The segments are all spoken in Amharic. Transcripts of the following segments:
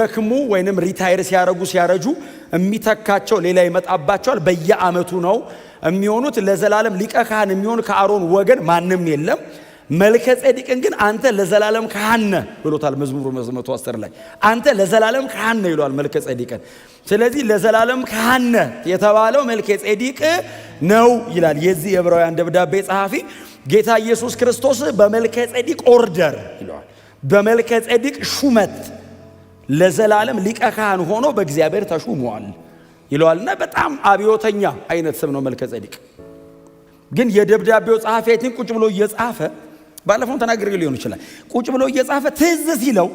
ሲደክሙ ወይንም retire ሲያረጉ፣ ሲያረጁ የሚተካቸው ሌላ ይመጣባቸዋል። በየዓመቱ ነው የሚሆኑት። ለዘላለም ሊቀ ካህን የሚሆን ከአሮን ወገን ማንም የለም። መልከ ጼዴቅን ግን አንተ ለዘላለም ካህን ነህ ብሎታል። መዝሙር 110 ላይ አንተ ለዘላለም ካህን ነህ ይለዋል መልከ ጼዴቅን። ስለዚህ ለዘላለም ካህን ነህ የተባለው መልከ ጼዴቅ ነው ይላል የዚህ የዕብራውያን ደብዳቤ ጸሐፊ። ጌታ ኢየሱስ ክርስቶስ በመልከ ጼዴቅ order ይለዋል። በመልከ ጼዴቅ ሹመት ለዘላለም ሊቀ ካህን ሆኖ በእግዚአብሔር ተሹሟል ይለዋልና በጣም አብዮተኛ አይነት ስም ነው መልከ ጼዴቅ። ግን የደብዳቤው ጸሐፊ I think ቁጭ ብሎ እየጻፈ፣ ባለፈው ተናግሬ ሊሆን ይችላል። ቁጭ ብሎ እየጻፈ ትዝ ሲለው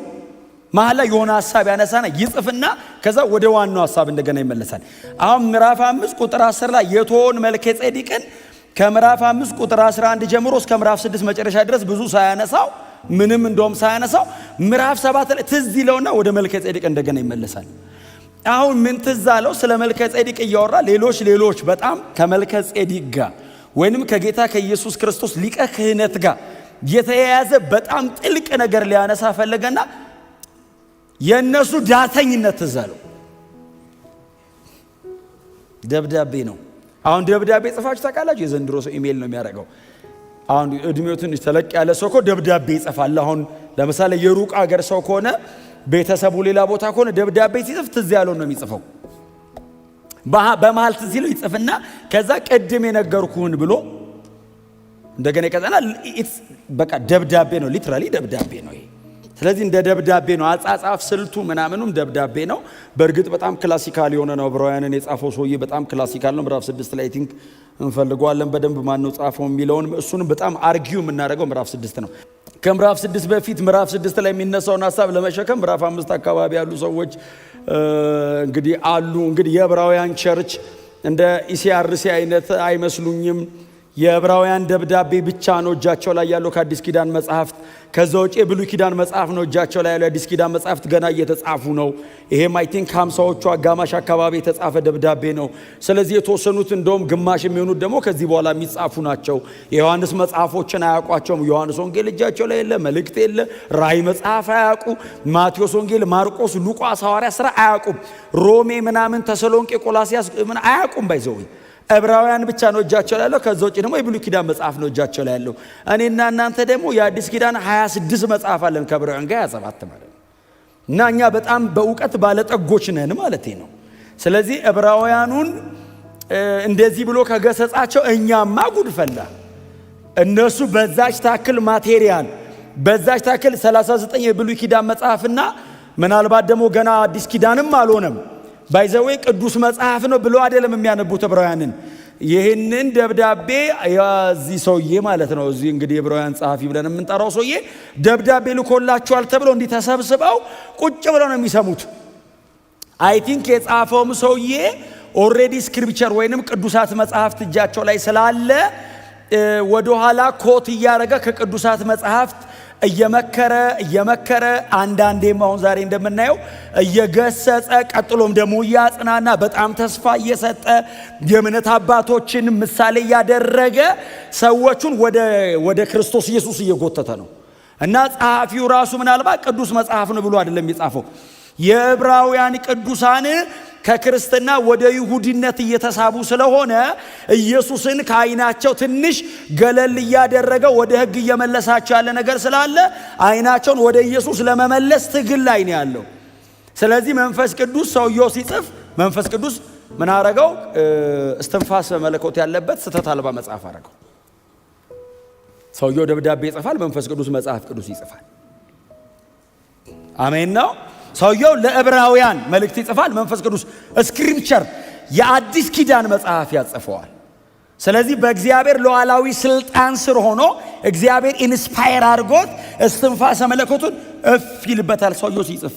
መሀል ላይ የሆነ ሀሳብ ያነሳና ይጽፍና ከዛ ወደ ዋናው ሀሳብ እንደገና ይመለሳል። አሁን ምዕራፍ 5 ቁጥር 10 ላይ የተወውን መልከ ጼዴቅን ከምዕራፍ 5 ቁጥር 11 ጀምሮ እስከ ምዕራፍ 6 መጨረሻ ድረስ ብዙ ሳያነሳው፣ ምንም እንደውም ሳያነሳው፣ ምዕራፍ 7 ላይ ትዝ ይለውና ወደ መልከ ጼዴቅ እንደገና ይመለሳል። አሁን ምን ትዝ አለው? ስለ መልከ ጼዴቅ እያወራ ሌሎች ሌሎች በጣም ከመልከ ጼዴቅ ጋር ወይንም ከጌታ ከኢየሱስ ክርስቶስ ሊቀ ክህነት ጋር የተያያዘ በጣም ጥልቅ ነገር ሊያነሳ ፈለገና የእነሱ ዳተኝነት ትዝ አለው። ደብዳቤ ነው። አሁን ደብዳቤ ጽፋችሁ ታውቃላችሁ? የዘንድሮ ሰው ኢሜይል ነው የሚያደርገው። አሁን እድሜው ትንሽ ተለቅ ያለ ሰው እኮ ደብዳቤ ይጽፋል። አሁን ለምሳሌ የሩቅ አገር ሰው ከሆነ፣ ቤተሰቡ ሌላ ቦታ ከሆነ፣ ደብዳቤ ሲጽፍ ትዝ ያለውን ነው የሚጽፈው። በመሀል ትዝ ይለው ይጽፍና ከዛ ቅድም የነገርኩህን ብሎ እንደገና ይቀጥላል። በቃ ደብዳቤ ነው፣ literally ደብዳቤ ነው ይሄ። ስለዚህ እንደ ደብዳቤ ነው አጻጻፍ ስልቱ ምናምኑም ደብዳቤ ነው። በእርግጥ በጣም classical የሆነ ነው። ዕብራውያንን የጻፈው ሰውዬ በጣም classical ነው። ምዕራፍ 6 ላይ I think እንፈልገዋለን በደንብ ማነው ጻፈው የሚለውን። እሱንም በጣም argue የምናደርገው ምዕራፍ 6 ነው። ከምዕራፍ 6 በፊት ምዕራፍ 6 ላይ የሚነሳውን ሀሳብ ለመሸከም ምዕራፍ 5 አካባቢ ያሉ ሰዎች እንግዲህ አሉ። እንግዲህ የዕብራውያን church እንደ ECRC አይነት አይመስሉኝም። የዕብራውያን ደብዳቤ ብቻ ነው እጃቸው ላይ ያለው ከአዲስ ኪዳን መጽሐፍት። ከዛ ውጭ የብሉይ ኪዳን መጽሐፍ ነው እጃቸው ላይ ያለው። የአዲስ ኪዳን መጽሐፍት ገና እየተጻፉ ነው። ይሄም I think ከ50ዎቹ አጋማሽ አካባቢ የተጻፈ ደብዳቤ ነው። ስለዚህ የተወሰኑት፣ እንደውም ግማሽ የሚሆኑት ደግሞ ከዚህ በኋላ የሚጻፉ ናቸው። የዮሐንስ መጽሐፎችን አያውቋቸውም። ዮሐንስ ወንጌል እጃቸው ላይ የለ፣ መልእክት የለ፣ ራእይ መጽሐፍ አያውቁ፣ ማቴዎስ ወንጌል፣ ማርቆስ፣ ሉቃስ፣ ሐዋርያ ሥራ አያውቁም። ሮሜ ምናምን፣ ተሰሎንቄ፣ ቆላሲያስ ምን አያውቁም። By the way ዕብራውያን ብቻ ነው እጃቸው ላይ ያለው። ከዛ ውጭ ደግሞ የብሉይ ኪዳን መጽሐፍ ነው እጃቸው ላይ ያለው። እኔና እናንተ ደግሞ የአዲስ ኪዳን 26 መጽሐፍ አለን፣ ከዕብራውያን ጋር 27 ማለት ነው። እና እኛ በጣም በእውቀት ባለጠጎች ነን ማለት ነው። ስለዚህ ዕብራውያኑን እንደዚህ ብሎ ከገሰጻቸው እኛማ ጉድ ፈላ። እነሱ በዛች ታክል material፣ በዛች ታክል 39 የብሉይ ኪዳን መጽሐፍና ምናልባት ደግሞ ገና አዲስ ኪዳንም አልሆነም፣ by the way ቅዱስ መጽሐፍ ነው ብሎ አይደለም የሚያነቡት ዕብራውያንን። ይህንን ደብዳቤ የዚህ ሰውዬ ማለት ነው፣ እዚህ እንግዲህ የዕብራውያን ጸሐፊ ብለን የምንጠራው ሰውዬ ደብዳቤ ልኮላቸዋል ተብለው እንዲህ ተሰብስበው ቁጭ ብለው ነው የሚሰሙት። I think የጻፈውም ሰውዬ already scripture ወይንም ቅዱሳት መጽሐፍት እጃቸው ላይ ስላለ ወደኋላ quote እያደረገ ከቅዱሳት መጽሐፍት እየመከረ እየመከረ፣ አንዳንዴም አሁን ዛሬ እንደምናየው እየገሰጸ፣ ቀጥሎም ደግሞ እያጽናና፣ በጣም ተስፋ እየሰጠ፣ የእምነት አባቶችን ምሳሌ እያደረገ ሰዎቹን ወደ ክርስቶስ ኢየሱስ እየጎተተ ነው። እና ጸሐፊው ራሱ ምናልባት ቅዱስ መጽሐፍ ነው ብሎ አይደለም የጻፈው። የዕብራውያን ቅዱሳን ከክርስትና ወደ ይሁዲነት እየተሳቡ ስለሆነ ኢየሱስን ከዓይናቸው ትንሽ ገለል እያደረገ ወደ ሕግ እየመለሳቸው ያለ ነገር ስላለ ዓይናቸውን ወደ ኢየሱስ ለመመለስ ትግል ላይ ነው ያለው። ስለዚህ መንፈስ ቅዱስ፣ ሰውየው ሲጽፍ መንፈስ ቅዱስ ምን አረገው? እስትንፋሰ መለኮት ያለበት ስህተት አልባ መጽሐፍ አረገው። ሰውየው ደብዳቤ ይጽፋል፣ መንፈስ ቅዱስ መጽሐፍ ቅዱስ ይጽፋል። አሜን ነው። ሰውየው ለዕብራውያን መልእክት ይጽፋል፣ መንፈስ ቅዱስ scripture የአዲስ ኪዳን መጽሐፍ ያጽፈዋል። ስለዚህ በእግዚአብሔር ሉዓላዊ ስልጣን ስር ሆኖ እግዚአብሔር inspire አድርጎት እስትንፋሰ መለኮቱን እፍ ይልበታል ሰውየው ሲጽፍ።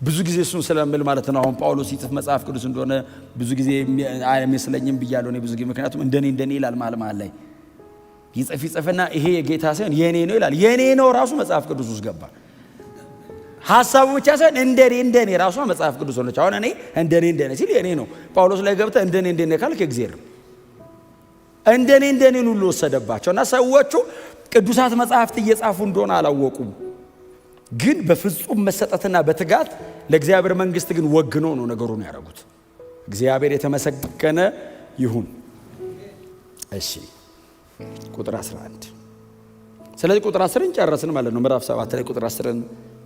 ብዙ ጊዜ እሱን ስለምል ማለት ነው። አሁን ጳውሎስ ሲጽፍ መጽሐፍ ቅዱስ እንደሆነ ብዙ ጊዜ አይመስለኝም ብያለሁ እኔ ብዙ ጊዜ። ምክንያቱም እንደኔ እንደኔ ይላል፣ መሀል መሀል ላይ ይጽፍ ይጽፍና ይሄ የጌታ ሳይሆን የኔ ነው ይላል። የኔ ነው ራሱ መጽሐፍ ቅዱስ ውስጥ ገባ። ሀሳቡ ብቻ ሳይሆን እንደኔ እንደኔ ራሷ መጽሐፍ ቅዱስ ሆነች። አሁን እኔ እንደኔ እንደኔ ሲል የኔ ነው። ጳውሎስ ላይ ገብተህ እንደኔ እንደኔ ካልክ የእግዚአብሔር ነው። እንደኔ እንደኔን ሁሉ ወሰደባቸው እና ሰዎቹ ቅዱሳት መጽሐፍት እየጻፉ እንደሆነ አላወቁም። ግን በፍጹም መሰጠትና በትጋት ለእግዚአብሔር መንግስት ግን ወግኖ ነው ነገሩን ያደረጉት። እግዚአብሔር የተመሰገነ ይሁን። እሺ፣ ቁጥር 11። ስለዚህ ቁጥር 10ን ጨረስን ማለት ነው። ምዕራፍ 7 ላይ ቁጥር 10ን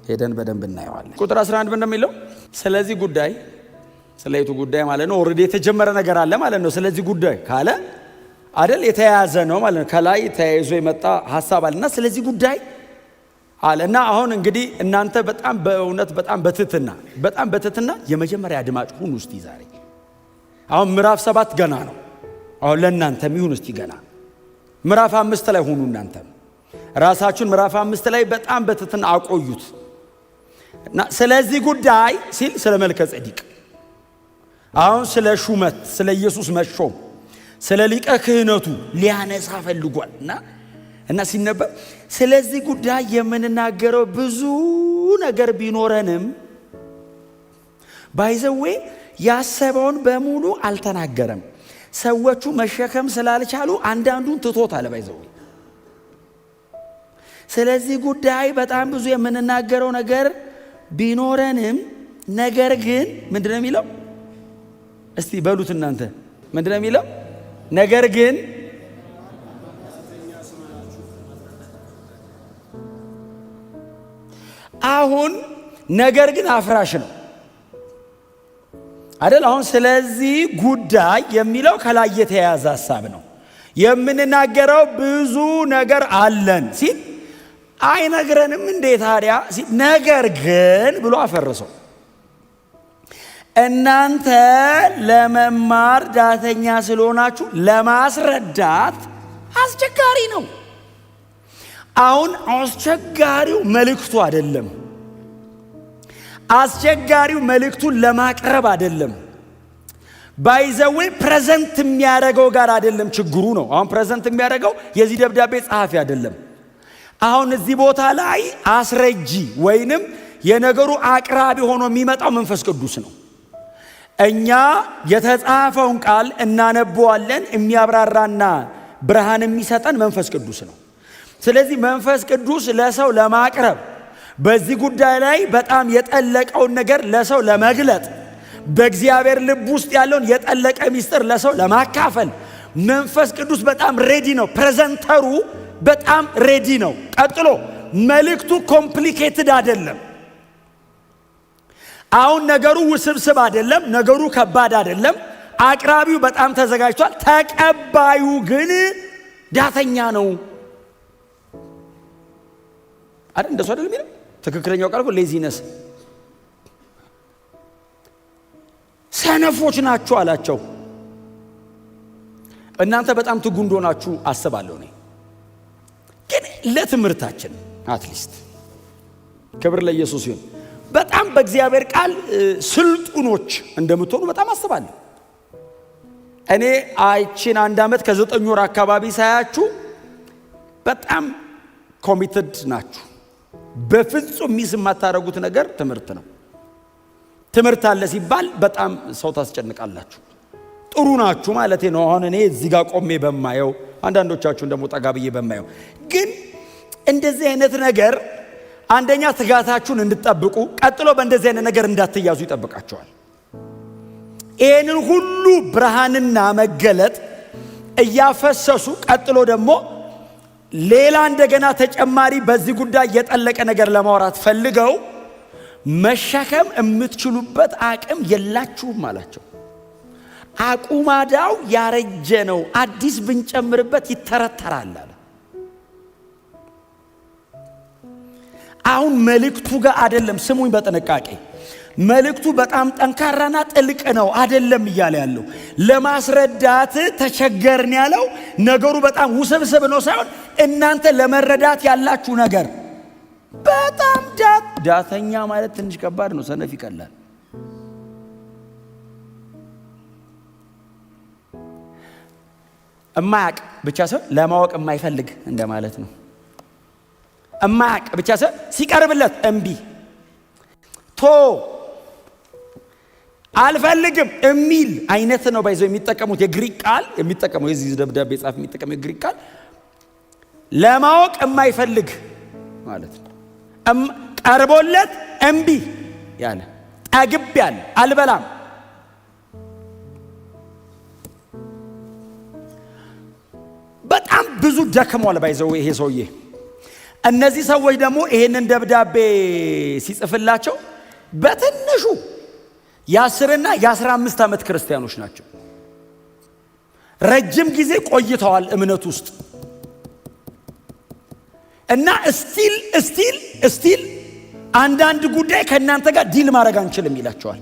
ሄደን በደንብ እናየዋለን። ቁጥር 11 ምን እንደሚለው፣ ስለዚህ ጉዳይ፣ ስለ የቱ ጉዳይ ማለት ነው? Already የተጀመረ ነገር አለ ማለት ነው። ስለዚህ ጉዳይ ካለ አይደል የተያያዘ ነው ማለት ነው። ከላይ ተያይዞ የመጣ ሀሳብ አለና ስለዚህ ጉዳይ አለ። እና አሁን እንግዲህ እናንተ በጣም በእውነት በጣም በትህትና፣ በጣም በትህትና የመጀመሪያ አድማጭ ሁኑ እስቲ ዛሬ። አሁን ምዕራፍ 7 ገና ነው። አሁን ለእናንተም ይሁን፣ እስቲ ገና ምዕራፍ 5 ላይ ሁኑ። እናንተም ራሳችሁን ምዕራፍ 5 ላይ በጣም በትህትና አቆዩት። እና ስለዚህ ጉዳይ ሲል ስለ መልከ ጼዴቅ፣ አሁን ስለ ሹመት፣ ስለ ኢየሱስ መሾም፣ ስለ ሊቀ ክህነቱ ሊያነሳ ፈልጓል። እና ሲነበብ ስለዚህ ጉዳይ የምንናገረው ብዙ ነገር ቢኖረንም፣ by the way ያሰበውን በሙሉ አልተናገረም። ሰዎቹ መሸከም ስላልቻሉ አንዳንዱን ትቶታል። By the way ስለዚህ ጉዳይ በጣም ብዙ የምንናገረው ነገር ቢኖረንም ነገር ግን ምንድን ነው የሚለው? እስቲ በሉት እናንተ፣ ምንድን ነው የሚለው? ነገር ግን አሁን ነገር ግን አፍራሽ ነው አይደል? አሁን ስለዚህ ጉዳይ የሚለው ከላይ የተያያዘ ሀሳብ ነው። የምንናገረው ብዙ ነገር አለን ሲል አይነግረንም እንዴ ታዲያ ሲል ነገር ግን ብሎ አፈረሰው። እናንተ ለመማር ዳተኛ ስለሆናችሁ ለማስረዳት አስቸጋሪ ነው። አሁን አስቸጋሪው መልእክቱ አይደለም። አስቸጋሪው መልእክቱን ለማቅረብ አይደለም። By the way present የሚያደርገው ጋር አይደለም ችግሩ ነው። አሁን present የሚያደርገው የዚህ ደብዳቤ ጸሐፊ አይደለም። አሁን እዚህ ቦታ ላይ አስረጂ ወይንም የነገሩ አቅራቢ ሆኖ የሚመጣው መንፈስ ቅዱስ ነው። እኛ የተጻፈውን ቃል እናነበዋለን። የሚያብራራና ብርሃን የሚሰጠን መንፈስ ቅዱስ ነው። ስለዚህ መንፈስ ቅዱስ ለሰው ለማቅረብ፣ በዚህ ጉዳይ ላይ በጣም የጠለቀውን ነገር ለሰው ለመግለጥ፣ በእግዚአብሔር ልብ ውስጥ ያለውን የጠለቀ ሚስጥር ለሰው ለማካፈል መንፈስ ቅዱስ በጣም ready ነው። Presenter ኡ በጣም ready ነው። ቀጥሎ መልእክቱ complicated አይደለም። አሁን ነገሩ ውስብስብ አይደለም። ነገሩ ከባድ አይደለም። አቅራቢው በጣም ተዘጋጅቷል። ተቀባዩ ግን ዳተኛ ነው። አይደል? እንደሱ አይደለም የሚለው? ትክክለኛው ቃል እኮ laziness፣ ሰነፎች ናችሁ አላቸው። እናንተ በጣም ትጉ እንደሆናችሁ አስባለሁ። እኔ ግን ለትምህርታችን at least፣ ክብር ለኢየሱስ ይሁን፣ በጣም በእግዚአብሔር ቃል ስልጡኖች እንደምትሆኑ በጣም አስባለሁ። እኔ አይቺን አንድ ዓመት ከ9 ወር አካባቢ ሳያችሁ በጣም committed ናችሁ። በፍጹም miss የማታደርጉት ነገር ትምህርት ነው። ትምህርት አለ ሲባል በጣም ሰው ታስጨንቃላችሁ። ጥሩ ናችሁ ማለት ነው። አሁን እኔ እዚህ ጋር ቆሜ በማየው፣ አንዳንዶቻችሁን ደግሞ ጠጋ ብዬ በማየው ግን እንደዚህ አይነት ነገር አንደኛ ትጋታችሁን እንድትጠብቁ፣ ቀጥሎ በእንደዚህ አይነት ነገር እንዳትያዙ ይጠብቃችኋል። ይህንን ሁሉ ብርሃንና መገለጥ እያፈሰሱ ቀጥሎ ደግሞ ሌላ እንደገና ተጨማሪ በዚህ ጉዳይ የጠለቀ ነገር ለማውራት ፈልገው መሸከም የምትችሉበት አቅም የላችሁም አላቸው። አቁማዳው ያረጀ ነው፣ አዲስ ብንጨምርበት ይተረተራል አለ። አሁን መልእክቱ ጋር አይደለም፣ ስሙኝ በጥንቃቄ፣ መልእክቱ በጣም ጠንካራና ጥልቅ ነው አይደለም እያለ ያለው። ለማስረዳት ተቸገርን ያለው ነገሩ በጣም ውስብስብ ነው ሳይሆን እናንተ ለመረዳት ያላችሁ ነገር በጣም ዳተኛ ማለት ትንሽ ከባድ ነው። ሰነፍ ይቀላል። እማያቅ ብቻ ሳይሆን ለማወቅ የማይፈልግ እንደማለት ነው። እማያቅ ብቻ ሳይሆን ሲቀርብለት እምቢ፣ ቶ አልፈልግም የሚል አይነት ነው። By the way የሚጠቀሙት የግሪክ ቃል፣ የሚጠቀመው የዚህ ደብዳቤ ጸሐፊ የሚጠቀመው የግሪክ ቃል ለማወቅ የማይፈልግ ማለት ነው። ቀርቦለት እምቢ ያለ፣ ጠግብ ያለ፣ አልበላም። በጣም ብዙ ደክሟል። By the way ይሄ ሰውዬ። እነዚህ ሰዎች ደግሞ ይሄንን ደብዳቤ ሲጽፍላቸው በትንሹ የ10ና የ15 ዓመት ክርስቲያኖች ናቸው። ረጅም ጊዜ ቆይተዋል እምነት ውስጥ እና still still still አንዳንድ ጉዳይ ከእናንተ ጋር deal ማድረግ አንችልም ይላቸዋል።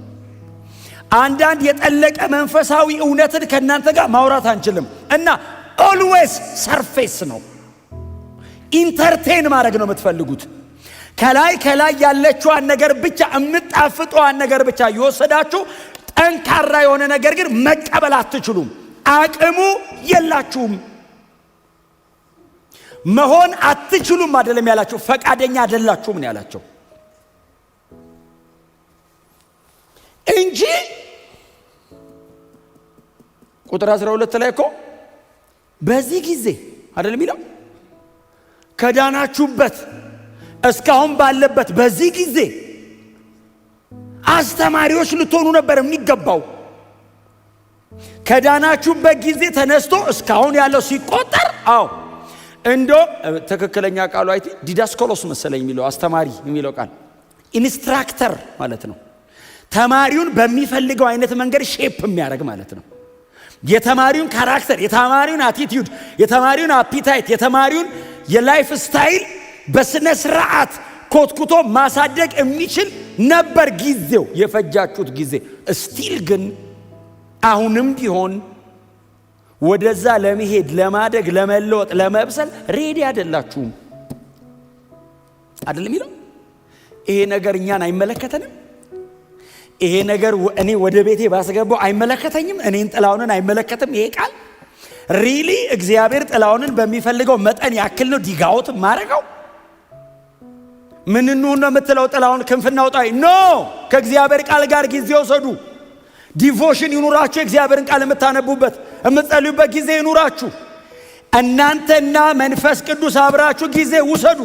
አንዳንድ የጠለቀ መንፈሳዊ እውነትን ከእናንተ ጋር ማውራት አንችልም እና always surface ነው። Entertain ማድረግ ነው የምትፈልጉት። ከላይ ከላይ ያለችዋን ነገር ብቻ፣ የምጣፍጠዋን ነገር ብቻ እየወሰዳችሁ ጠንካራ የሆነ ነገር ግን መቀበል አትችሉም። አቅሙ የላችሁም። መሆን አትችሉም አይደለም ያላቸው፣ ፈቃደኛ አይደላችሁም ነው ያላቸው እንጂ ቁጥር 12 ላይ እኮ በዚህ ጊዜ አይደለም የሚለው፣ ከዳናችሁበት እስካሁን ባለበት በዚህ ጊዜ አስተማሪዎች ልትሆኑ ነበር የሚገባው። ከዳናችሁበት ጊዜ ተነስቶ እስካሁን ያለው ሲቆጠር፣ አዎ፣ እንዶ ትክክለኛ ቃሉ አይቲ ዲዳስኮሎስ መሰለኝ የሚለው፣ አስተማሪ የሚለው ቃል instructor ማለት ነው። ተማሪውን በሚፈልገው አይነት መንገድ shape የሚያደርግ ማለት ነው። የተማሪውን character፣ የተማሪውን attitude፣ የተማሪውን appetite፣ የተማሪውን የ life style በስነ ስርዓት ኮትኩቶ ማሳደግ የሚችል ነበር ጊዜው፣ የፈጃችሁት ጊዜ። Still ግን አሁንም ቢሆን ወደዛ ለመሄድ፣ ለማደግ፣ ለመለወጥ፣ ለመብሰል ready አይደላችሁም አይደለም የሚለው። ይሄ ነገር እኛን አይመለከተንም። ይሄ ነገር እኔ ወደ ቤቴ ባስገባው አይመለከተኝም። እኔን ጥላሁንን አይመለከትም። ይሄ ቃል really እግዚአብሔር ጥላሁንን በሚፈልገው መጠን ያክል ነው dig out ማረገው። ምን እንሁን ነው የምትለው ጥላሁን? ክንፍ እናውጣ? No፣ ከእግዚአብሔር ቃል ጋር ጊዜ ውሰዱ። Devotion ይኑራችሁ። የእግዚአብሔርን ቃል የምታነቡበት፣ የምትጸልዩበት ጊዜ ይኑራችሁ። እናንተና መንፈስ ቅዱስ አብራችሁ ጊዜ ውሰዱ።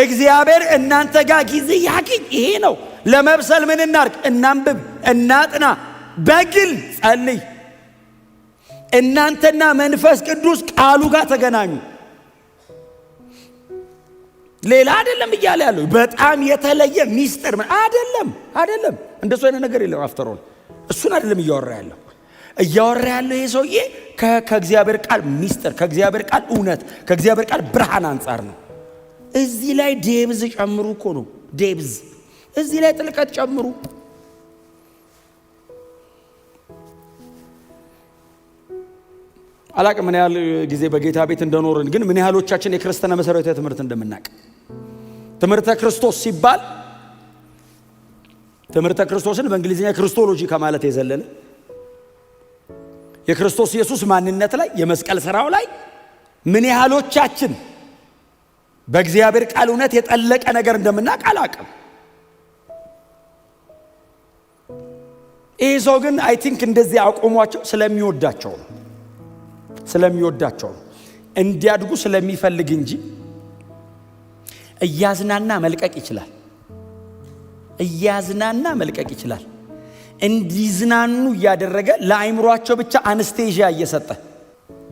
እግዚአብሔር እናንተ ጋር ጊዜ ያግኝ። ይሄ ነው ለመብሰል። ምን እናርግ? እናንብብ፣ እናጥና፣ በግል ጸልይ። እናንተና መንፈስ ቅዱስ ቃሉ ጋር ተገናኙ። ሌላ አይደለም እያለ ያለው፣ በጣም የተለየ ሚስጥር አይደለም፣ አይደለም። እንደሱ አይነት ነገር የለም። After all እሱን አይደለም እያወራ ያለው። እያወራ ያለው ይሄ ሰውዬ ከእግዚአብሔር ቃል ሚስጥር፣ ከእግዚአብሔር ቃል እውነት፣ ከእግዚአብሔር ቃል ብርሃን አንጻር ነው። እዚህ ላይ depth ጨምሩ እኮ ነው፣ depth፣ እዚህ ላይ ጥልቀት ጨምሩ። አላቅም ምን ያህል ጊዜ በጌታ ቤት እንደኖርን፣ ግን ምን ያህሎቻችን የክርስትና መሰረታዊ ትምህርት እንደምናቅ። ትምህርተ ክርስቶስ ሲባል ትምህርተ ክርስቶስን በእንግሊዝኛ Christology ከማለት የዘለለ የክርስቶስ ኢየሱስ ማንነት ላይ፣ የመስቀል ስራው ላይ ምን ያህሎቻችን በእግዚአብሔር ቃል እውነት የጠለቀ ነገር እንደምናውቅ አላቅም። ይህ ሰው ግን I think እንደዚህ አቆሟቸው ስለሚወዳቸው ነው፣ ስለሚወዳቸው ነው፣ እንዲያድጉ ስለሚፈልግ እንጂ እያዝናና መልቀቅ ይችላል። እያዝናና መልቀቅ ይችላል። እንዲዝናኑ እያደረገ፣ ለአይምሯቸው ብቻ anesthesia እየሰጠ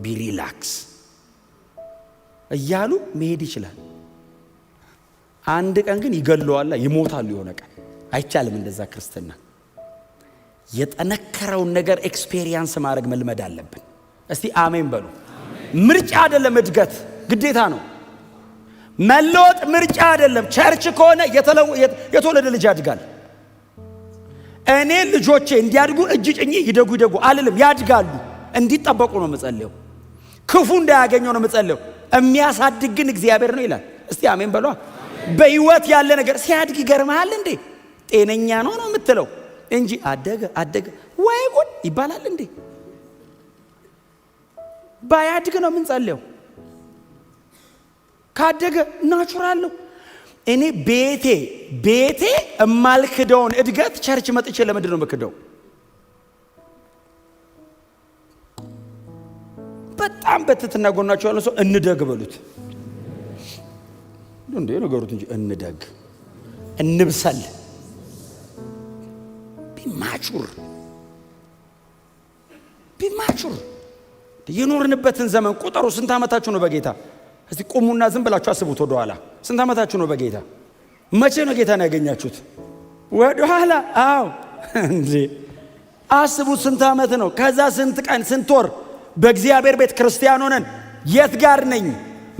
be relax እያሉ መሄድ ይችላል። አንድ ቀን ግን ይገለዋላ፣ ይሞታሉ። የሆነ ቀን አይቻልም እንደዛ ክርስትና። የጠነከረውን ነገር experience ማድረግ መልመድ አለብን። እስቲ አሜን በሉ። ምርጫ አይደለም፣ እድገት ግዴታ ነው። መለወጥ ምርጫ አይደለም። Church ከሆነ የተወለደ ልጅ ያድጋል። እኔ ልጆቼ እንዲያድጉ እጅ ጭኜ ይደጉ ይደጉ አልልም። ያድጋሉ። እንዲጠበቁ ነው የምጸልየው። ክፉ እንዳያገኘው ነው የምጸልየው። የሚያሳድግ ግን እግዚአብሔር ነው ይላል። እስቲ አሜን በሏ። በህይወት ያለ ነገር ሲያድግ ይገርምሃል እንዴ? ጤነኛ ነው ነው የምትለው እንጂ አደገ አደገ ወይ ጉድ ይባላል እንዴ? ባያድግ ነው የምንጸልየው። ካደገ natural ነው። እኔ ቤቴ እማልክደውን እድገት church መጥቼ ለምንድን ነው የምክደው? በጣም በትህትና ጎናቸው ያለ ሰው እንደግ በሉት። እንዴ ነገሩት እንጂ እንደግ። እንብሰል። Be mature, be mature። የኖርንበትን ዘመን ቁጠሩ። ስንት ዓመታችሁ ነው በጌታ? እስቲ ቁሙና ዝም ብላችሁ አስቡት ወደኋላ። ስንት ዓመታችሁ ነው በጌታ? መቼ ነው ጌታን ያገኛችሁት? ወደኋላ። አዎ እንዴ፣ አስቡት። ስንት ዓመት ነው? ከዛ ስንት ቀን፣ ስንት ወር በእግዚአብሔር ቤት ክርስቲያን ሆነን የት ጋር ነኝ?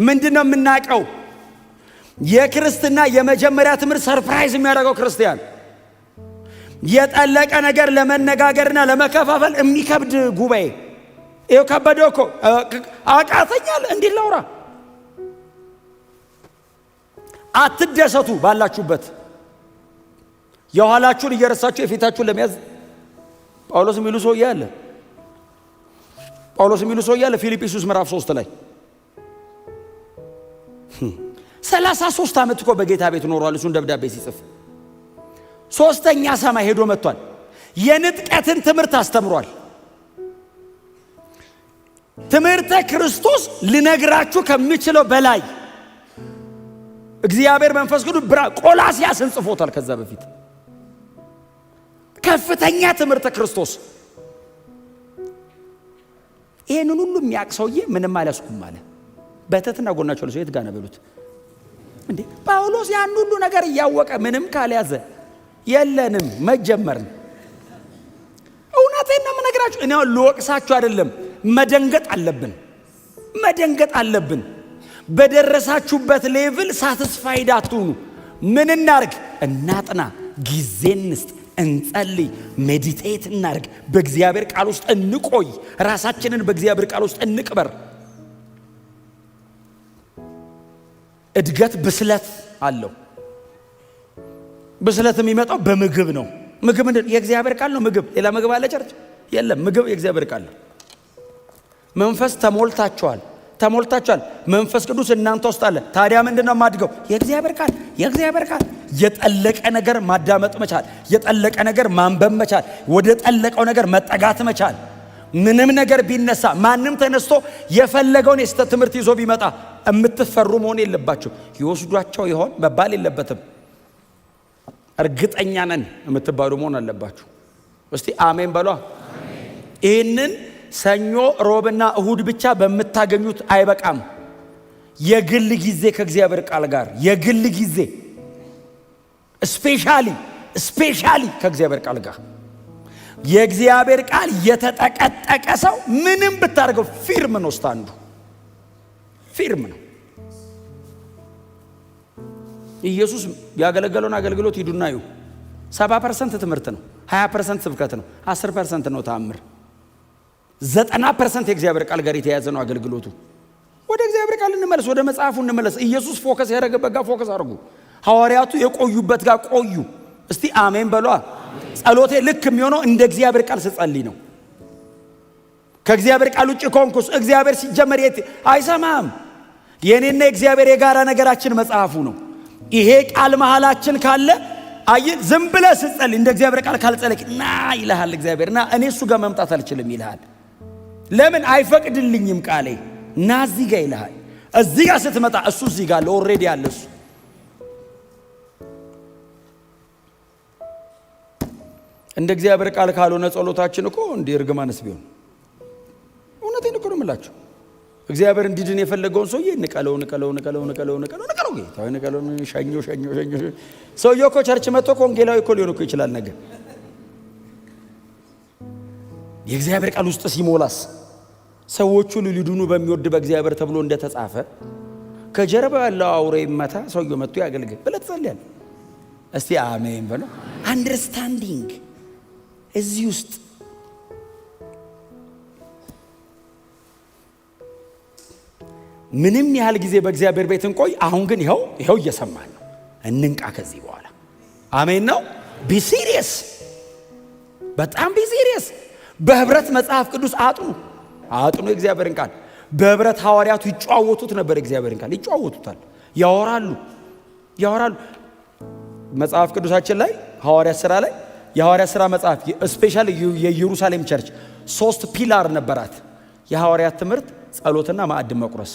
ምንድን ነው የምናውቀው? የክርስትና የመጀመሪያ ትምህርት surprise የሚያደርገው ክርስቲያን የጠለቀ ነገር ለመነጋገርና ለመከፋፈል የሚከብድ ጉባኤ። ይኸው ከበደው እኮ፣ አቃተኛል። እንዴት ላውራ? አትደሰቱ ባላችሁበት። የኋላችሁን እየረሳችሁ የፊታችሁን ለመያዝ ጳውሎስ የሚሉ ሰውዬ አለ። ጳውሎስ የሚሉ ሰውዬ አለ። ፊልጵስዩስ ምዕራፍ 3 ላይ 33 ዓመት እኮ በጌታ ቤት ኖሯል። እሱን ደብዳቤ ሲጽፍ ሶስተኛ ሰማይ ሄዶ መጥቷል። የንጥቀትን ትምህርት አስተምሯል። ትምህርተ ክርስቶስ ልነግራችሁ ከምችለው በላይ እግዚአብሔር መንፈስ ቅዱስ ብራ ቆላስያስን ጽፎታል። ከዛ በፊት ከፍተኛ ትምህርተ ክርስቶስ። ይሄንን ሁሉ የሚያውቅ ሰውዬ ምንም አልያዝኩም አለ። በትህትና ጎናቸው ለሰው የት ጋር ነው በሉት። እንዴ፣ ጳውሎስ ያን ሁሉ ነገር እያወቀ ምንም ካልያዘ የለንም መጀመርን። እውነቴን ነው የምነግራችሁ። እኔ አሁን ልወቅሳችሁ አይደለም፣ መደንገጥ አለብን፣ መደንገጥ አለብን። በደረሳችሁበት level satisfied አትሁኑ። ምን እናርግ? እናጥና፣ ጊዜ እንስጥ፣ እንጸልይ፣ meditate እናርግ፣ በእግዚአብሔር ቃል ውስጥ እንቆይ፣ ራሳችንን በእግዚአብሔር ቃል ውስጥ እንቅበር። እድገት ብስለት አለው። ብስለት የሚመጣው በምግብ ነው። ምግብ ምንድን? የእግዚአብሔር ቃል ነው ምግብ። ሌላ ምግብ አለ church? የለም። ምግብ የእግዚአብሔር ቃል ነው። መንፈስ ተሞልታችኋል፣ ተሞልታችኋል። መንፈስ ቅዱስ እናንተ ውስጥ አለ። ታዲያ ምንድን ነው የማድገው? የእግዚአብሔር ቃል፣ የእግዚአብሔር ቃል። የጠለቀ ነገር ማዳመጥ መቻል፣ የጠለቀ ነገር ማንበብ መቻል፣ ወደ ጠለቀው ነገር መጠጋት መቻል። ምንም ነገር ቢነሳ፣ ማንም ተነስቶ የፈለገውን የስህተት ትምህርት ይዞ ቢመጣ የምትፈሩ መሆን የለባችሁ። ይወስዷቸው ይሆን መባል የለበትም። እርግጠኛ ነን የምትባሉ መሆን አለባችሁ። እስቲ አሜን በሏ። ይህንን ሰኞ፣ ሮብና እሁድ ብቻ በምታገኙት አይበቃም። የግል ጊዜ ከእግዚአብሔር ቃል ጋር፣ የግል ጊዜ especially ከእግዚአብሔር ቃል ጋር። የእግዚአብሔር ቃል የተጠቀጠቀ ሰው ምንም ብታደርገው firm ነው፣ stand ኡ firm ነው። ኢየሱስ ያገለገለውን አገልግሎት ሂዱና እዩ። 70% ትምህርት ነው፣ 20% ስብከት ነው፣ 10% ነው ተአምር። 90% የእግዚአብሔር ቃል ጋር የተያያዘ ነው አገልግሎቱ። ወደ እግዚአብሔር ቃል እንመለስ፣ ወደ መጽሐፉ እንመለስ። ኢየሱስ focus ያደረገበት ጋር focus አድርጉ። ሐዋርያቱ የቆዩበት ጋር ቆዩ። እስቲ አሜን በሏ። ጸሎቴ ልክ የሚሆነው እንደ እግዚአብሔር ቃል ስጸልይ ነው። ከእግዚአብሔር ቃል ውጭ ከሆንኩስ እግዚአብሔር ሲጀመር የት አይሰማም። የእኔና የእግዚአብሔር የጋራ ነገራችን መጽሐፉ ነው። ይሄ ቃል መሃላችን ካለ አይ ዝም ብለህ ስትጸልይ እንደ እግዚአብሔር ቃል ካልጸለይክ ና ይልሃል እግዚአብሔር። ና፣ እኔ እሱ ጋር መምጣት አልችልም ይልሃል። ለምን? አይፈቅድልኝም ቃሌ። ና እዚህ ጋር ይልሃል። እዚህ ጋር ስትመጣ እሱ እዚህ ጋር አለ፣ already አለ እሱ። እንደ እግዚአብሔር ቃል ካልሆነ ጸሎታችን እኮ እንዲህ እርግማንስ ቢሆን፣ እውነቴን እኮ ነው የምላችሁ። እግዚአብሔር እንዲድን የፈለገውን ሰውዬ ንቀለው፣ ንቀለው፣ ንቀለው፣ ንቀለው፣ ንቀለው፣ ንቀለው፣ ጌታ ሆይ ንቀለው፣ ሸኞ፣ ሸኞ፣ ሸኞ። ሰውዬው እኮ church መጥቶ እኮ ወንጌላዊ እኮ ሊሆን እኮ ይችላል ነገ። የእግዚአብሔር ቃል ውስጥ ሲሞላስ ሰዎች ሁሉ ሊድኑ በሚወድ በእግዚአብሔር ተብሎ እንደተጻፈ ከጀርባ ያለው አውሬ ይመታ፣ ሰውዬው መጥቶ ያገልግል ብለህ ትጸልያለህ። እስቲ አሜን በለው። Understanding እዚህ ውስጥ ምንም ያህል ጊዜ በእግዚአብሔር ቤት እንቆይ። አሁን ግን ይኸው ይኸው እየሰማን ነው። እንንቃ ከዚህ በኋላ። አሜን ነው። Be serious፣ በጣም be serious። በህብረት መጽሐፍ ቅዱስ አጥኑ፣ አጥኑ የእግዚአብሔርን ቃል። በህብረት ሐዋርያቱ ይጨዋወቱት ነበር። የእግዚአብሔርን ቃል ይጨዋወቱታል፣ ያወራሉ፣ ያወራሉ። መጽሐፍ ቅዱሳችን ላይ ሐዋርያት ሥራ ላይ፣ የሐዋርያት ሥራ መጽሐፍ especially የኢየሩሳሌም church ሶስት pillar ነበራት። የሐዋርያት ትምህርት፣ ጸሎትና ማዕድ መቁረስ።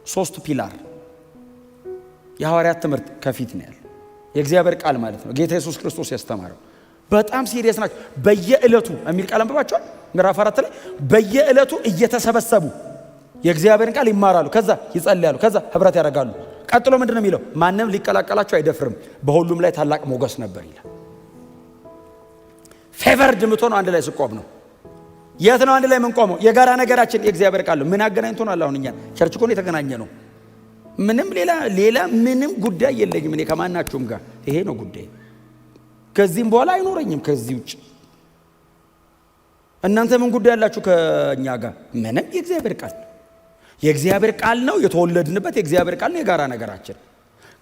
ሶስት pillar። የሐዋርያት ትምህርት ከፊት ነው ያለው። የእግዚአብሔር ቃል ማለት ነው። ጌታ ኢየሱስ ክርስቶስ ያስተማረው በጣም serious ናቸው። በየዕለቱ የሚል ቃል አንብባችኋል። ምዕራፍ 4 ላይ በየዕለቱ እየተሰበሰቡ የእግዚአብሔርን ቃል ይማራሉ፣ ከዛ ይጸልያሉ፣ ከዛ ህብረት ያደርጋሉ። ቀጥሎ ምንድን ነው የሚለው? ማንም ሊቀላቀላቸው አይደፍርም፣ በሁሉም ላይ ታላቅ ሞገስ ነበር ይላል። Favored የምትሆነው አንድ ላይ ስቆም ነው። የት ነው አንድ ላይ የምንቆመው? የጋራ ነገራችን የእግዚአብሔር ቃል ነው። ምን አገናኝቶናል? አሁን እኛን church እኮ ነው የተገናኘ ነው። ምንም ሌላ ሌላ ምንም ጉዳይ የለኝም እኔ ከማናችሁም ጋር፣ ይሄ ነው ጉዳይ። ከዚህም በኋላ አይኖረኝም ከዚህ ውጭ። እናንተ ምን ጉዳይ ያላችሁ ከእኛ ጋር? ምንም። የእግዚአብሔር ቃል የእግዚአብሔር ቃል ነው። የተወለድንበት የእግዚአብሔር ቃል ነው የጋራ ነገራችን።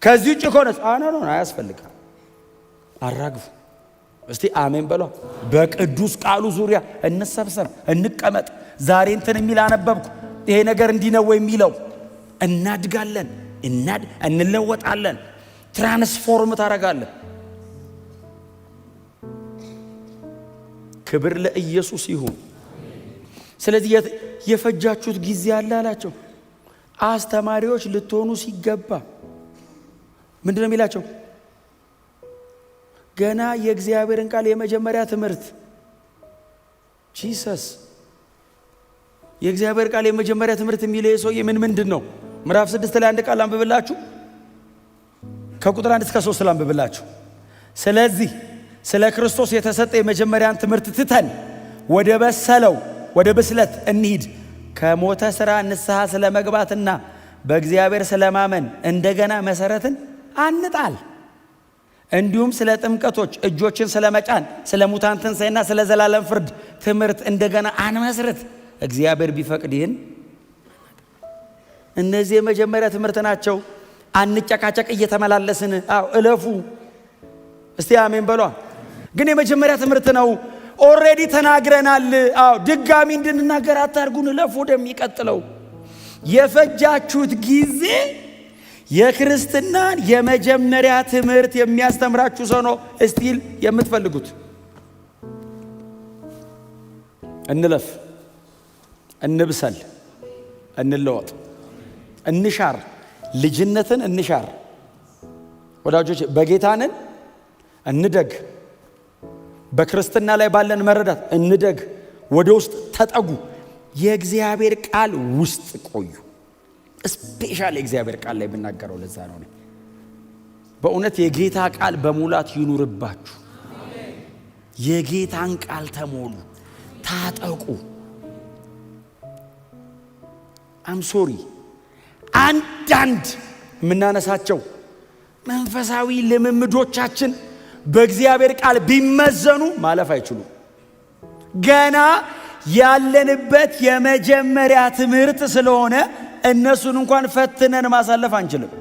ከዚህ ውጭ ከሆነ no፣ አያስፈልግም። አራግፉ እስቲ፣ አሜን በሏ። በቅዱስ ቃሉ ዙሪያ እንሰብሰብ፣ እንቀመጥ። ዛሬ እንትን የሚል አነበብኩ፣ ይሄ ነገር እንዲህ ነው የሚለው፣ እናድጋለን፣ እንለወጣለን። Transform ታደርጋለን። ክብር ለኢየሱስ ይሁን። ስለዚህ የፈጃችሁት ጊዜ አለ አላቸው። አስተማሪዎች ልትሆኑ ሲገባ ምንድን ነው የሚላቸው? ገና የእግዚአብሔርን ቃል የመጀመሪያ ትምህርት፣ Jesus፣ የእግዚአብሔር ቃል የመጀመሪያ ትምህርት የሚለው ሰውዬ ምን ምንድን ነው? ምዕራፍ 6 ላይ አንድ ቃል አንብብላችሁ፣ ከቁጥር 1 እስከ 3 ላንብብላችሁ። ስለዚህ ስለ ክርስቶስ የተሰጠ የመጀመሪያን ትምህርት ትተን ወደ በሰለው ወደ ብስለት እንሂድ። ከሞተ ሥራ ንስሐ ስለ መግባትና በእግዚአብሔር ስለማመን እንደገና መሰረትን አንጣል። እንዲሁም ስለ ጥምቀቶች፣ እጆችን ስለ መጫን፣ ስለ ሙታን ትንሣኤና ስለ ዘላለም ፍርድ ትምህርት እንደገና አንመስርት። እግዚአብሔር ቢፈቅድ ይህን እነዚህ የመጀመሪያ ትምህርት ናቸው። አንጨቃጨቅ እየተመላለስን። አዎ፣ እለፉ እስቲ፣ አሜን በሏ። ግን የመጀመሪያ ትምህርት ነው። Already ተናግረናል። አዎ፣ ድጋሚ እንድንናገር አታርጉን። እለፉ ወደሚቀጥለው። የፈጃችሁት ጊዜ የክርስትናን የመጀመሪያ ትምህርት የሚያስተምራችሁ ሰው ነው still የምትፈልጉት። እንለፍ፣ እንብሰል፣ እንለወጥ፣ እንሻር፣ ልጅነትን እንሻር። ወዳጆች፣ በጌታንን እንደግ። በክርስትና ላይ ባለን መረዳት እንደግ። ወደ ውስጥ ተጠጉ። የእግዚአብሔር ቃል ውስጥ ቆዩ። Special የእግዚአብሔር ቃል ላይ የምናገረው ለዛ ነው። በእውነት የጌታ ቃል በሙላት ይኑርባችሁ። የጌታን ቃል ተሞሉ፣ ታጠቁ። I'm sorry፣ አንዳንድ የምናነሳቸው መንፈሳዊ ልምምዶቻችን በእግዚአብሔር ቃል ቢመዘኑ ማለፍ አይችሉም። ገና ያለንበት የመጀመሪያ ትምህርት ስለሆነ እነሱን እንኳን ፈትነን ማሳለፍ አንችልም።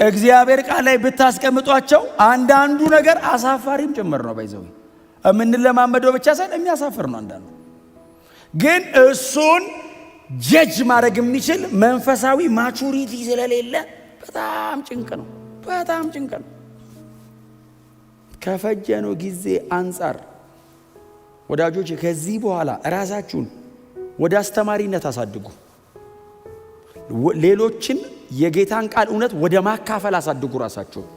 እግዚአብሔር ቃል ላይ ብታስቀምጧቸው አንዳንዱ ነገር አሳፋሪም ጭምር ነው። By the way፣ የምንለማመደው ብቻ ሳይሆን የሚያሳፍር ነው። አንዳንዱ ግን እሱን judge ማድረግ የሚችል መንፈሳዊ maturity ስለሌለ በጣም ጭንቅ ነው። በጣም ጭንቅ ነው። ከፈጀነው ጊዜ አንጻር ወዳጆች፣ ከዚህ በኋላ ራሳችሁን ወደ አስተማሪነት አሳድጉ። ሌሎችን የጌታን ቃል እውነት ወደ ማካፈል አሳድጉ ራሳችሁን።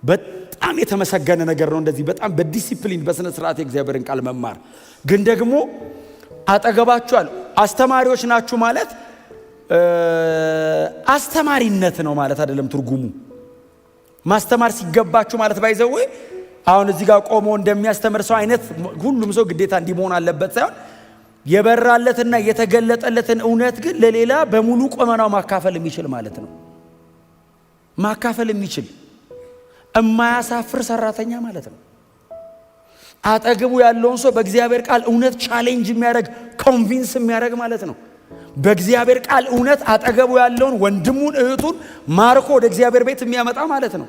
በጣም የተመሰገነ ነገር ነው። እንደዚህ በጣም በዲሲፕሊን፣ በስነ ስርዓት የእግዚአብሔርን ቃል መማር፣ ግን ደግሞ አጠገባችኋል አስተማሪዎች ናችሁ ማለት አስተማሪነት ነው ማለት አይደለም ትርጉሙ። ማስተማር ሲገባችሁ ማለት by the way አሁን እዚህ ጋር ቆሞ እንደሚያስተምር ሰው አይነት ሁሉም ሰው ግዴታ እንዲህ መሆን አለበት ሳይሆን የበራለትና የተገለጠለትን እውነት ግን ለሌላ በሙሉ ቁመናው ማካፈል የሚችል ማለት ነው። ማካፈል የሚችል እማያሳፍር ሰራተኛ ማለት ነው። አጠገቡ ያለውን ሰው በእግዚአብሔር ቃል እውነት challenge የሚያደርግ፣ convince የሚያደርግ ማለት ነው። በእግዚአብሔር ቃል እውነት አጠገቡ ያለውን ወንድሙን እህቱን ማርኮ ወደ እግዚአብሔር ቤት የሚያመጣ ማለት ነው።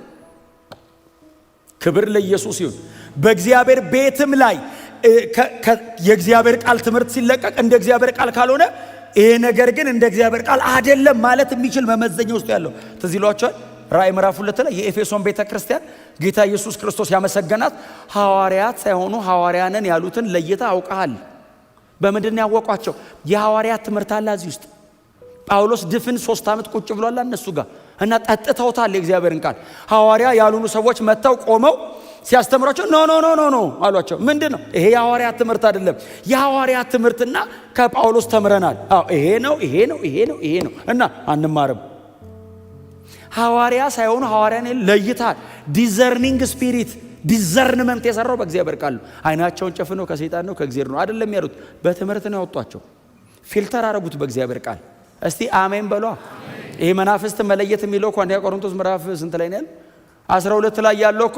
ክብር ለኢየሱስ ይሁን። በእግዚአብሔር ቤትም ላይ የእግዚአብሔር ቃል ትምህርት ሲለቀቅ እንደ እግዚአብሔር ቃል ካልሆነ ይሄ ነገር ግን እንደ እግዚአብሔር ቃል አይደለም ማለት የሚችል መመዘኛ ውስጡ ያለው። ትዝ ይሏችኋል። ራእይ ምዕራፍ 2 ላይ የኤፌሶን ቤተ ክርስቲያን ጌታ ኢየሱስ ክርስቶስ ያመሰገናት ሐዋርያት ሳይሆኑ ሐዋርያ ነን ያሉትን ለይተህ አውቀሃል። በምንድን ያወቋቸው? የሐዋርያት ትምህርት አለ እዚህ ውስጥ። ጳውሎስ ድፍን 3 ዓመት ቁጭ ብሏል እነሱ ጋር እና ጠጥተውታል የእግዚአብሔርን ቃል። ሐዋርያ ያልሆኑ ሰዎች መጥተው ቆመው ሲያስተምሯቸው "No, no, no, no, no" አሏቸው። ምንድን ነው ይሄ? የሐዋርያት ትምህርት አይደለም። የሐዋርያት ትምህርትና ከጳውሎስ ተምረናል። አዎ፣ ይሄ ነው፣ ይሄ ነው፣ ይሄ ነው፣ ይሄ ነው እና አንማርም። ሐዋርያ ሳይሆኑ ሐዋርያን ለይታል። Discerning spirit፣ discernment የሰራው በእግዚአብሔር ቃል ነው። አይናቸውን ጨፍነው ከሰይጣን ነው ከእግዚአብሔር ነው አይደለም ያሉት፣ በትምህርት ነው ያወጧቸው። Filter አረጉት በእግዚአብሔር ቃል። እስቲ አሜን በሏ። ይሄ መናፍስት መለየት የሚለው እኮ አንደኛ ቆሮንቶስ ምዕራፍ ስንት ላይ ነው ያለው? 12 ላይ ያለው እኮ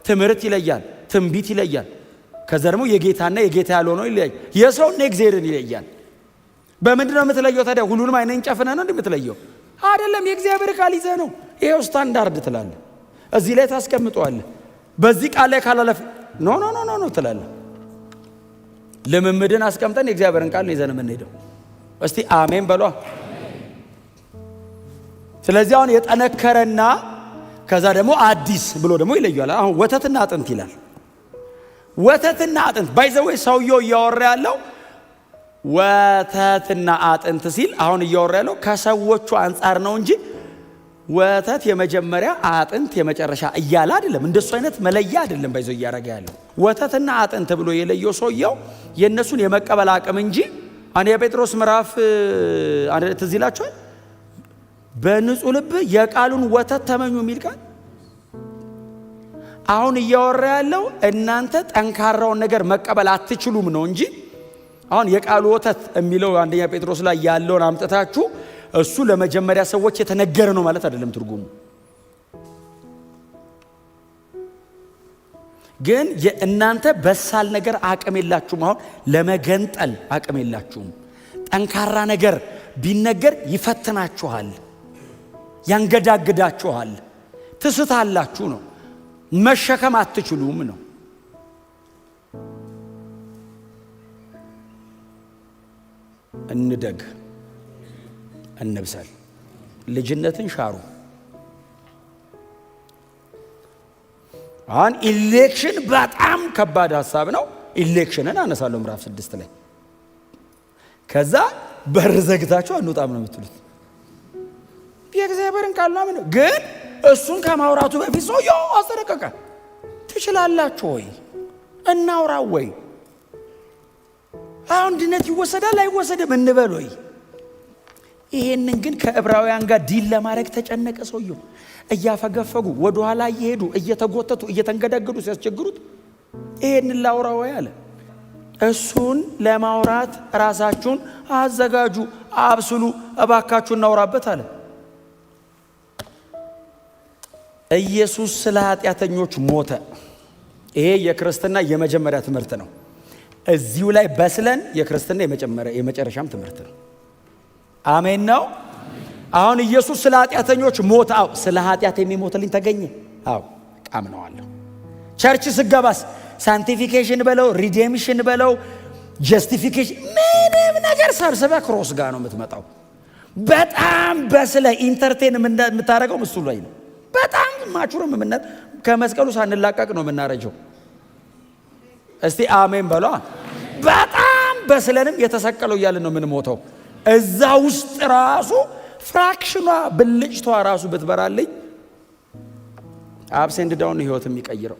ትምህርት ይለያል፣ ትንቢት ይለያል። ከዛ ደግሞ የጌታና የጌታ ያልሆነው ይለያል። የሰውና የእግዚአብሔርን ይለያል። በምንድን ነው የምትለየው ታዲያ? ሁሉንም አይነን ጨፍነህ ነው እንዴ የምትለየው? አይደለም። የእግዚአብሔር ቃል ይዘህ ነው። ይሄው ስታንዳርድ ትላለህ። እዚህ ላይ ታስቀምጠዋለህ። በዚህ ቃል ላይ ካላለፈ "No, no, no, no, no" ትላለህ። ልምምድን አስቀምጠን የእግዚአብሔርን ቃል ነው ይዘን የምንሄደው። እስቲ አሜን በሏ። ስለዚህ አሁን የጠነከረና ከዛ ደግሞ አዲስ ብሎ ደግሞ ይለያል። አሁን ወተትና አጥንት ይላል። ወተትና አጥንት፣ by the way፣ ሰውየው እያወራ ያለው ወተትና አጥንት ሲል አሁን እያወራ ያለው ከሰዎቹ አንጻር ነው እንጂ ወተት የመጀመሪያ አጥንት የመጨረሻ እያለ አይደለም። እንደሱ አይነት መለያ አይደለም። By the way፣ እያደረገ ያለው ወተትና አጥንት ብሎ የለየው ሰውየው የእነሱን የመቀበል አቅም እንጂ አንደኛ ጴጥሮስ ምዕራፍ ትዝ ይላችኋል። በንጹህ ልብ የቃሉን ወተት ተመኙ የሚል ቃል። አሁን እያወራ ያለው እናንተ ጠንካራውን ነገር መቀበል አትችሉም ነው እንጂ አሁን የቃሉ ወተት የሚለው አንደኛ ጴጥሮስ ላይ ያለውን አምጥታችሁ እሱ ለመጀመሪያ ሰዎች የተነገረ ነው ማለት አይደለም ትርጉሙ። ግን የእናንተ በሳል ነገር አቅም የላችሁም። አሁን ለመገንጠል አቅም የላችሁም። ጠንካራ ነገር ቢነገር ይፈትናችኋል፣ ያንገዳግዳችኋል፣ ትስታላችሁ ነው። መሸከም አትችሉም ነው። እንደግ፣ እንብሰል። ልጅነትን ሻሩ። አሁን election በጣም ከባድ ሀሳብ ነው። Election ን አነሳለሁ ምዕራፍ 6 ላይ። ከዛ በር ዘግታችሁ አንወጣም ነው የምትሉት። የእግዚአብሔርን ቃል ነው። ግን እሱን ከማውራቱ በፊት ሰውየው አስጠነቀቀ። ትችላላችሁ ወይ? እናውራ ወይ? አሁን ድነት ይወሰዳል አይወሰድም እንበል ወይ? ይሄንን ግን ከዕብራውያን ጋር deal ለማድረግ ተጨነቀ ሰውየው። እያፈገፈጉ ወደኋላ እየሄዱ እየተጎተቱ እየተንገዳገዱ ሲያስቸግሩት ይሄንን ላውራ ወይ አለ። እሱን ለማውራት ራሳችሁን አዘጋጁ፣ አብስሉ፣ እባካችሁ እናውራበት አለ። ኢየሱስ ስለ ኃጢአተኞች ሞተ። ይሄ የክርስትና የመጀመሪያ ትምህርት ነው። እዚሁ ላይ በስለን የክርስትና የመጨረሻም ትምህርት ነው። አሜን ነው። አሁን ኢየሱስ ስለ ኃጢአተኞች ሞተ። አዎ፣ ስለ ኃጢአት የሚሞትልኝ ተገኘ። አዎ፣ አምነዋለሁ። Church ስገባስ sanctification በለው፣ redemption በለው፣ justification፣ ምንም ነገር ሰብስበህ cross ጋር ነው የምትመጣው። በጣም በስለ entertain የምታደርገው እሱ ላይ ነው። በጣም mature የምነት ከመስቀሉ ሳንላቀቅ ነው የምናረጀው። እስቲ አሜን በሏ። በጣም በስለንም የተሰቀለው እያልን ነው የምንሞተው። እዛ ውስጥ ራሱ fraction ኗ ብልጭቷ ራሱ ብትበራልኝ ups and down ህይወት የሚቀይረው።